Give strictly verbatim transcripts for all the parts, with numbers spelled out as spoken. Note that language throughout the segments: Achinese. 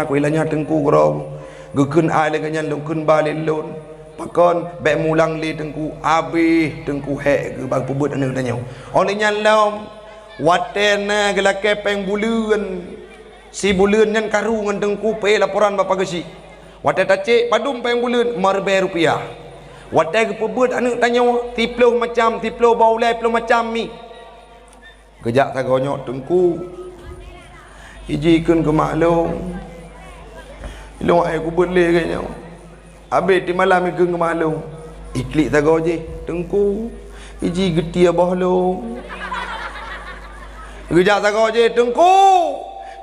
Kuilanya Teungku keudroe, geukheun ai lagée nyan lôn kheun ba lé lôn. Pakon bék mulang lé Teungku, abéh Teungku hék geuba peubuet aneuëk tanyoe. Óh lheueh nyan lom, watée na geulakée péng buleuen, si buleuen nyan karu ngon Teungku peuék laporan bak pageue chik. Watée tacék padum péng buleuen, meuribée rupiah. Watée geupeubuet aneuëk tanyoe, siploh macam, siploh boh ulée, ploh macam mi. Geujak sagoe nyoe Teungku, iji kheun keu mak lôn, lôn ék kubuet lé lagée nyoe. Abéh timalam ikheun keu mak lôn, iklik sagoe jih, Teungku, iji geutie boh lôn. Geujak sagoe jih, Teungku,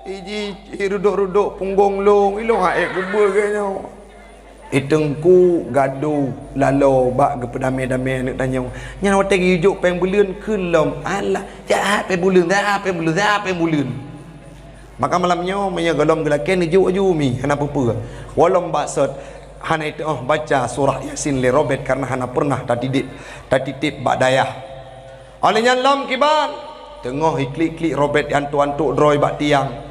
iji rudok-rudok punggong lôn, ilôn ék kubuet lagée nyoe. I Teungku gadoh laloe bak geupeudamé-damé aneuëk tanyoe. Nyan watée geuyue jok péng buleuen kheun lom, "Alah, siat péng buleuen, siat péng buleuen, siat péng buleuen." Maka malam nyoe meunyoe gohlom geulakée neujok aju mi hana peue-peue. Gohlom bak sot hana iteuoh baca surah Yasin lé Robert kareuna hana peureunah tatitip, tatitip bak dayah. Óh lheueh nyan lom kiban, teungoh iklik-klik Robert antuk-antuk droe bak tiang.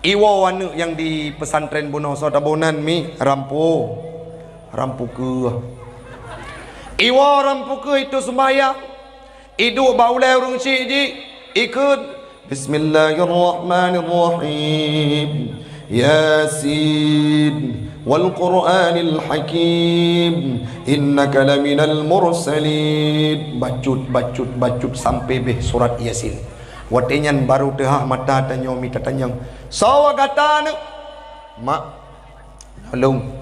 Iwoe aneuëk nyang di pesantren bunoe soe taboh nan mi, rampo, rampo keuh. Iwoe rampo keuh itu seumbahyang, iduek bak ulée ureuëng chik jih, ikheun, "Bismillahirrahmanirrahim. Yasin, wal Qur'anil Hakim, innaka laminal mursalin." Bacut, bacut, bacut sampai béh surat Yasin. Watée nyan barô teuhah mata tanyoe mita tanyong, "Soe gata, aneuëk?" "Mak, lôn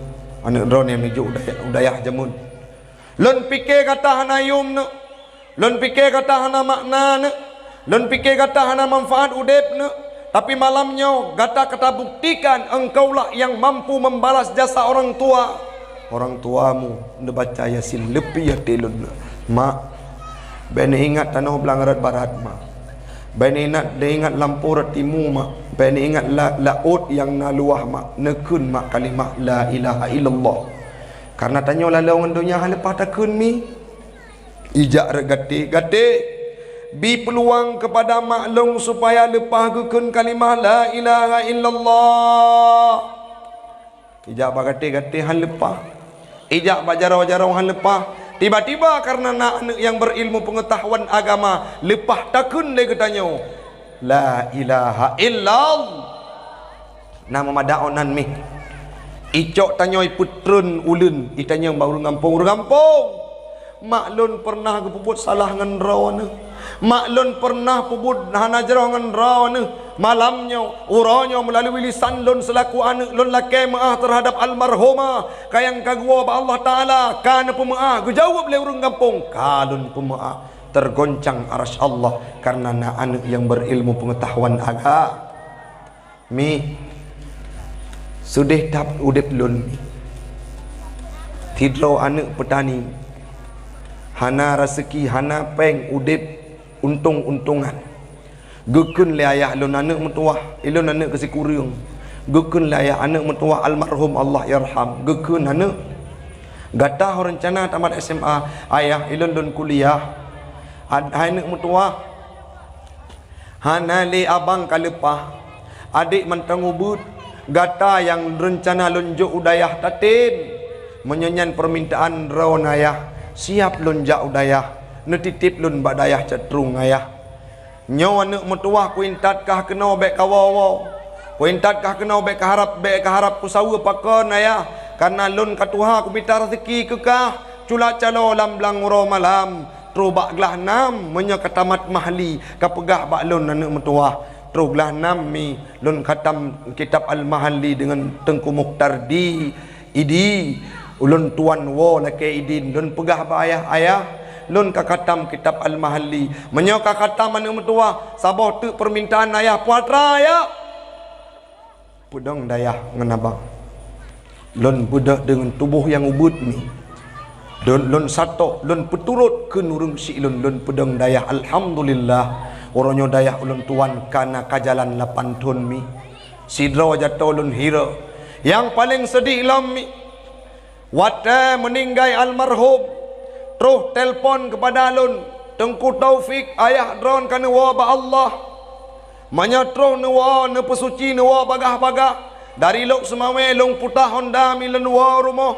aneuëk droeneuh nyang neujok u dayah, u dayah jameun." "Lôn pike gata hana yum neuk. Lôn pike gata hana makna neuk. Lôn pike gata hana manfaat udeb neuk. Tapi malam nyoe gata ka tabuktikan engkaulah yang mampu membalas jasa orang tua." "Orang tuamu neubaca Yasin leupie até lôn neuk. Mak, bék neuingat tanoh blang rot barat, Mak. Bék neuingat, neuingat lampôh rot timu, Mak. Bék neuingat la-, laôt nyang na luwah, Mak. Neukheun, Mak, kalimah la ilaha illallah. Kareuna tanyoe laloe ngon donya hana leupah takheun mi." Ijak rot gaté, "Gaté, bi peuluang keupada mak lôn supaya leupah geukheun kalimah la ilaha illallah." Ijak bak gaté-gaté hán leupah. Ijak bak jaroe-jaroe hán leupah. Tiba-tiba kareuna na aneuëk nyang beurilmu peungeutahuan agama, leupah takheun lé geutanyoe, "La ilaha illallah." Na meumada onan mih. Icok tanyoe ipeutreun uleuen, itanyong bak ureuëng gampông, "Ureuëng gampông, mak lôn peureunah geupeubuet salah ngon droeneuh. Mak lôn peureunah peubuet hana jroh ngon droeneuh. Malam nyoe, uroe nyoe meulalu lisan lôn seulaku aneuëk lôn lakée meuáh teuhadab almarhumah, ka nyang ka geuwoe bak Allah Taala, ka neupeumeuáh." Geujaweueb lé ureuëng gampông, "Ka lôn peumeuáh." Teugoncang arasy Allah kareuna na aneuëk nyang beurilmu peungeutahuan aga-, Mi, seudeh that udeb lôn, Mi. Sidroe aneuëk peutani, hana raseuki, hana péng udeb untông-untongan. Geukheun lé ayah lôn aneuëk meutuwah, ilôn aneuëk keusikureueng. Geukheun lé ayah aneuëk meutuwah almarhum Allah yarham. Geukheun aneuëk, "Gata ho reuncana tamat S M A, ayah, ilôn lôn kuliah." Ad-, hai aneuëk meutuwah, "Hana lé abang ka leupah, adék mantong ubeuet, gata nyang reuncana lôn jok u dayah tatem. Meunyoe nyan peumintaan droeneuh ayah, siab lôn jak u dayah, neutiteb lôn bak dayah catrong ayah." Nyoe aneuëk meutuwah kuintat kah keunoe bék kawoe-woe. Kuintat kah keunoe bék kaharab, bék kaharab kusaweue pakon ayah, kareuna lôn ka tuha kumita raseuki keu kah, culak caloe lam blang uroe malam. Troh bak glah nam, meunyoe ka tamat mahli, ka peugah bak lôn aneuëk meutuwah, "Troh glah nam, Mi, lôn khatam kitab Al-Mahalli deungon Teungku Mukhtar di Idi. Ulôn tuan woe lakée idin, lôn peugah bak ayah, 'Ayah, lôn ka khatam kitab Al-Mahalli.' Meunyoe ka khatam aneuëk meutuwah, saboh teuk peumintaan ayah, peue atra, ayah?" "Peudong dayah ngon abang. Lôn beudôh deungon tuboh nyang ubeuet, Mi. Lôn, lôn satok, lôn peuturot keu ureuëng si lôn, lôn peudong dayah. Alhamdulillah, uroe nyoe dayah ulôn tuan ka na ka jalan lapan thon, Mi. Sidroe jato lôn hireuk. Nyang paleng seudeh lom, Mi, watée meuninggai almarhum, troh telpon keupada lôn, 'Teungku Taufik, ayah droen ka neuwoe bak Allah.' Meunyoe troh neuwoe, neupeusuci, neuwoe bagah-bagah, Dari Lhokseumawe lôn peugah Honda mi lôn woe u rumoh.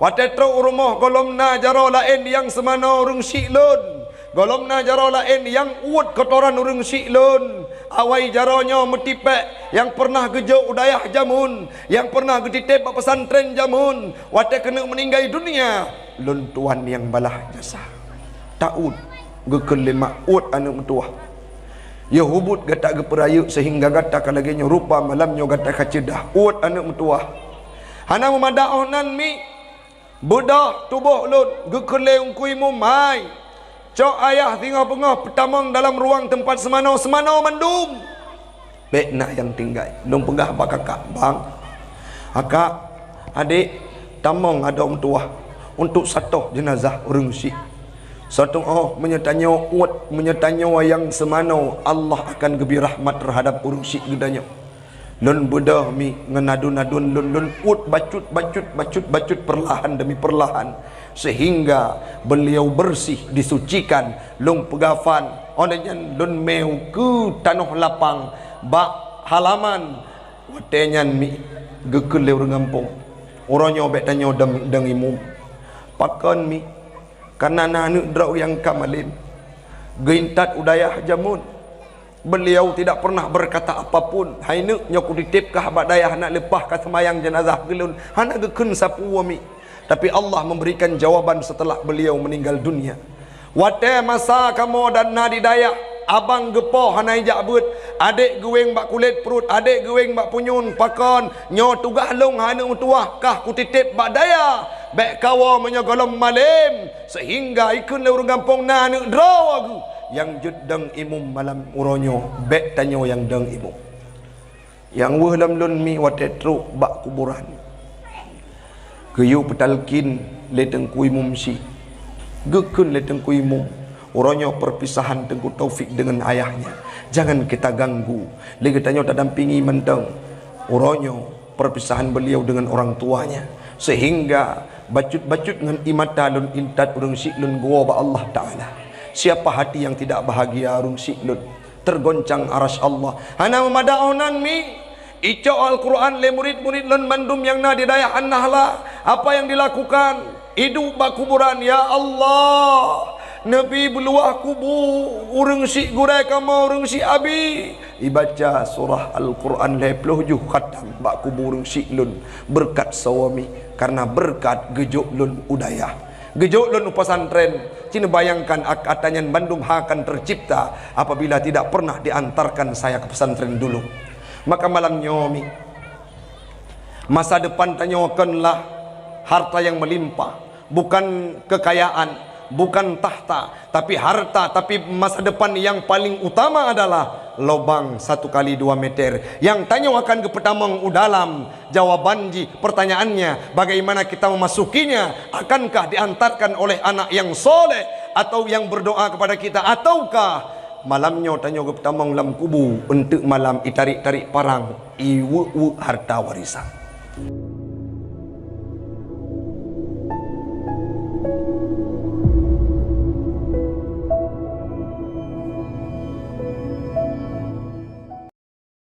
Watée trok u rumoh gohlom na jaroe laén nyang seumanoe ureuëng syik lôn. Gohlom na jaroe laén nyang uet kotoran ureuëng syik lôn. Awai jaroe nyoe meutipék nyang pernah geujok u dayah jameun, nyang pernah geutitép bak pesantren jameun. Watée keuneuk meuninggai dunia, lôn tuan nyang balaih jasa. Taát, geukheun lé mak, uet aneuëk meutuwah. Yoh ubit gata geupeurayeuk seuhingga gata ka lagée nyoe rupa, malam nyoe gata ka ceudah, uet aneuëk meutuwah. Hana meumadah óh nan mi, beudôh tuboh lôn, geukheun lé Teungku Imum, "Hai, cok ayah singoh beungoh peutamong dalam ruang teumpat seumanoe, seumanoe mandum." Bék na nyang tinggai. Lôn peugah bak kakak, "Bang, akak, adék, tamong adoe meutuwah untuk satoh jeunazah ureuëng syik. Satoh óh meunyoe tanyoe uet, meunyoe tanyoe nyang seumanoe, Allah akan geubri rahmat teuhadap ureuëng syik geutanyoe." Lôn beudôh mi ngon aduen-aduen lôn, lôn uet bacut, bacut, bacut, bacut, peurlahan demi peurlahan, seuhingga beuliau beureuséh, disucikan. Lôn peugah fan, óh lheueh nyan lôn meu keu tanoh lapang bak halaman. Watée nyan mi geukheun lé ureuëng gampông, "Uroe nyoe bék tanyoe dong, dong imum." "Pakon mi?" "Kareuna na aneuëk droe nyang ka malem, geuintat u dayah jameun. Beuliau tidak pernah berkata apapun, 'Hai neuk, nyoe kutitép kah bak dayah nak leupah ka seumayang jeunazah keu lôn.' Hana geukheun sapeue mi." Tapi Allah memberikan jawaban setelah beliau meninggal dunia. Watée masa kamoe dan na di dayah, abang geupoh hana ijak beuet, adék geuwéng bak kulét pruet, adék geuwéng bak punyueng, "Pakon, nyoe tugaih lôn hai aneuëk meutuwah, kah kutitép bak dayah. Bék kawoe meunyoe gohlom malem." Seuhingga ikheun lé ureuëng gampông, "Na aneuëk droe geuh nyang jeuet dong imum malam uroe nyoe, bék tanyoe nyang dong imum." Nyang weueh lom lôn mi watée trok bak kuburan, geuyue peutalkin lé Teungku Imum syik. Geukheun lé Teungku Imum, "Uroe nyoe perpisahan Teungku Taufik dengan ayahnya. Jangan kita ganggu. Lé geutanyoe tadampingi mantong. Uroe nyoe perpisahan beliau dengan orang tuanya. Sehingga bacut-bacut ngon ie mata lôn intat ureuëng syik lôn geuwoe bak Allah Taala. Siapa hati yang tidak bahagia ureuëng syik lôn?" Teugoncang arasy Allah. Hana meumadah óh nan mi, icok Al-Quran lé murit-murit lôn bandum nyang na di dayah An-Nahla. Apa yang dilakukan? Iduek bak kuburan, "Ya Allah, neubi beuluwah kubu ureuëng syik gurée kamoe, ureuëng syik Abi." Ibaca surah Al-Quran lhée ploh juh khatam bak kubu ureuëng syik lôn, beureukat sawoe mi, kareuna beureukat geujok lôn u dayah. Geujok lôn u pesantren, ci neubayangkan ak-, ata nyan bandum akan tercipta apabila tidak pernah diantarkan saya ke pesantren dulu. Maka malam nyoe mi, masa depan tanyoe konlah harta yang melimpah, bukan kekayaan, bukan tahta, tapi harta, tapi masa depan yang paling utama adalah lobang satu kali dua meter yang tanyoe akan geupeutamong u dalam. Jawaban jih, pertanyaannya, bagaimana kita memasukinya? Akankah diantarkan oleh anak yang soleh atau yang berdoa kepada kita? Ataukah malam nyoe tanyoe geupeutamong lam kubu, eunteuk malam itarik-tarik parang, iweuek-weuek harta warisan?